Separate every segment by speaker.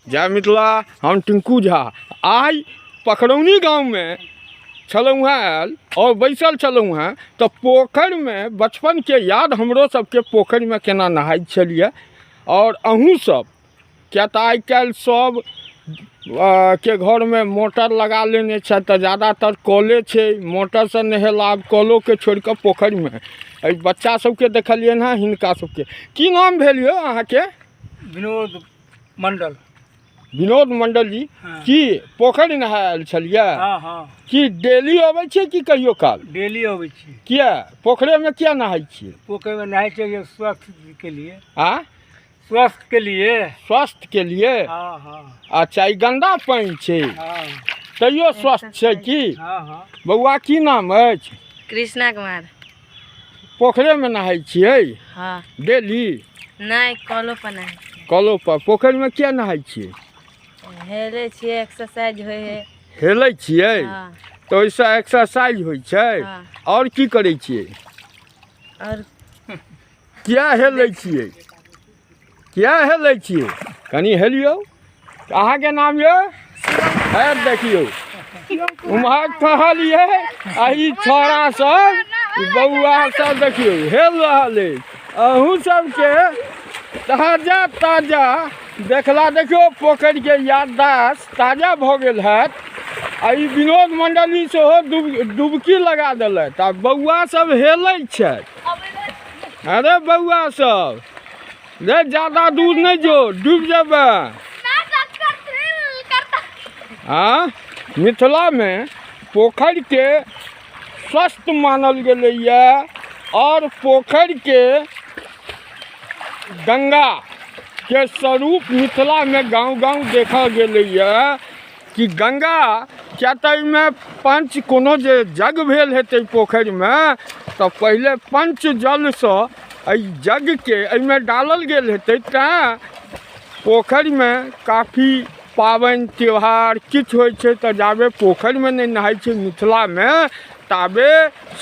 Speaker 1: जय मिथिला। हम टिंकू झा आइ पखरौनी गाँवमे छलहुँ हेँ आयल आओर बैसल छलहुँ हेँ तऽ पोखरिमे बचपनके याद हमरो सबके पोखरिमे केना नहाइत छलियै आओर अहूँ सब किएक तऽ आइ काल्हि सब के घरमे मोटर लगा लेने छथि तऽ जादातर कले छै, मोटरसँ नहेला आब कलोके छोड़िकऽ पोखरिमे। एहि बच्चा सबके देखलियनि हेँ, हिनका सबके की नाम भेल यौ अहाँके?
Speaker 2: विनोद मंडल।
Speaker 1: विनोद मंडल जी।
Speaker 2: हाँ।
Speaker 1: की पोखरि नहाय आयल छलियै?
Speaker 2: हाँ हाँ।
Speaker 1: की डेली अबै छियै कि कहियो काल?
Speaker 2: डेली अबै छी।
Speaker 1: किया पोखरिमे किया नहाय छियै?
Speaker 2: पोखरिमे नहाय छियै स्वास्थ्य के लिए।
Speaker 1: आ
Speaker 2: स्वास्थ्य के लिए।
Speaker 1: स्वास्थ्य के लिए?
Speaker 2: हाँ हाँ।
Speaker 1: अच्छा, ई गन्दा पानि छै।
Speaker 2: हाँ।
Speaker 1: तैयो स्वस्थ छै की?
Speaker 2: हाँ हाँ।
Speaker 1: बौआ की नाम अछि?
Speaker 3: कृष्णा कुमार।
Speaker 1: पोखरिमे नहाय छियै?
Speaker 3: हाँ।
Speaker 1: डेली?
Speaker 3: नहि, कलो पर नहाय छियै।
Speaker 1: कलो पर। पोखरिमे किया नहाय छियै?
Speaker 3: हेलै छियै, एक्सरसाइज होइ है।
Speaker 1: हेलै छियै?
Speaker 3: हाँ।
Speaker 1: तऽ ओहिसँ एक्सरसाइज होइ छै?
Speaker 3: हाँ।
Speaker 1: आओर की करै छियै?
Speaker 3: आओर
Speaker 1: किया हेलै छियै? किया हेलै छियै? कनि हेलियौ। अहाँके नाम यौ? है देखियौ उम्हर कहलियै आ ई छौड़ा सब बौआ सब देखियौ हेल रहल अछि। अहूँ सबके ताजा ताजा देखला, देखियौ पोखरिके याददाश्त ताजा भऽ गेल हैत। आ ई विनोद मंडली सेहो डुबकी लगा देलथि आ बौआ सब हेलै छथि। अरे बौआ सब रे, ज्यादा दूर नहि जो, डूबि जेबै। आँ मिथिलामे पोखरिके स्वस्थ मानल गेलैए आओर पोखरिके गङ्गाके स्वरूप मिथिलामे गाँव गाँव देखल गेलैए कि गङ्गा, किया तऽ एहिमे पंच कोनो जे यज्ञ भेल हेतै पोखरिमे तऽ पहिले पंच जलसँ एहि यज्ञके एहिमे डालल गेल हेतै, तैँ पोखरिमे काफी पाबनि त्योहार किछु होइ छै तऽ जाबे पोखरिमे नहि नहाइ छै मिथिलामे ताबे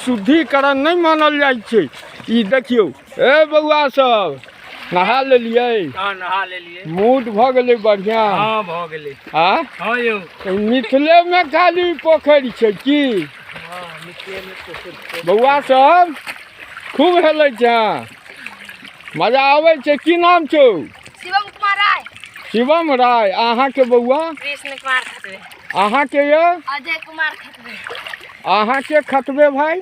Speaker 1: शुद्धिकरण नहि मानल जाइ छै। ई देखियौ, ए बौआ सब नहा लेलियै?
Speaker 2: हाँ, नहा लेलियै।
Speaker 1: मूड भऽ गेलै बढ़िआँ?
Speaker 2: हाँ, भऽ गेलै।
Speaker 1: आ
Speaker 2: हाँ यौ।
Speaker 1: मिथिलेमे खाली पोखरि छै की?
Speaker 2: हाँ, मिथिलेमे पोखरि छै।
Speaker 1: बौआ सब खूब हेलै छै, मजा आबै छै। की नाम छौ?
Speaker 4: शिवम कुमार राय।
Speaker 1: शिवम राय। अहाँके बौआ?
Speaker 3: कृष्ण कुमार खतबे।
Speaker 1: अहाँके यौ?
Speaker 4: अजय कुमार खतबे।
Speaker 1: अहाँके खतबे भाई?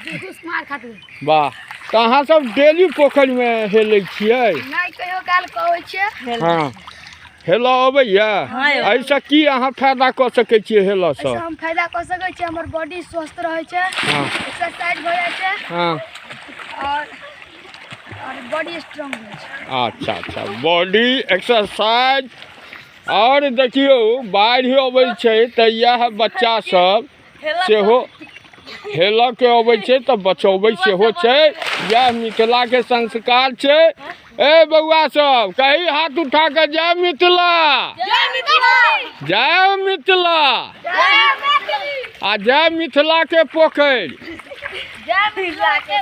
Speaker 4: दिलखुश कुमार खतबे।
Speaker 1: वाह, तऽ अहाँ सब डेली पोखरिमे हेलै छियै?
Speaker 4: नहि, कहियो काल कहै छियै।
Speaker 1: हाँ, हेलऽ अबैया?
Speaker 3: हाँ यौ।
Speaker 1: एहिसँ की अहाँ फायदा कऽ सकै छियै हेलऽसँ?
Speaker 4: एहिसँ हम फायदा कऽ सकै छियै, हमर बॉडी स्वस्थ रहै छै।
Speaker 1: हाँ।
Speaker 4: एक्सरसाइज भऽ जाइ छै।
Speaker 1: हाँ।
Speaker 4: और बॉडी स्ट्रांग होइ छै।
Speaker 1: अच्छा अच्छा, बॉडी एक्सरसाइज। आओर देखियौ बाढ़ि अबै छै तऽ इएह बच्चा सब सेहो हेलऽके अबै छै तऽ बचऽबै सेहो छै। इएह मिथिलाके संस्कार छै। ए बौआ सब कही हाथ उठा कऽ जय मिथिला, जय मिथिला आ जय मिथिलाके पोखरि।
Speaker 4: जय मिथिला के।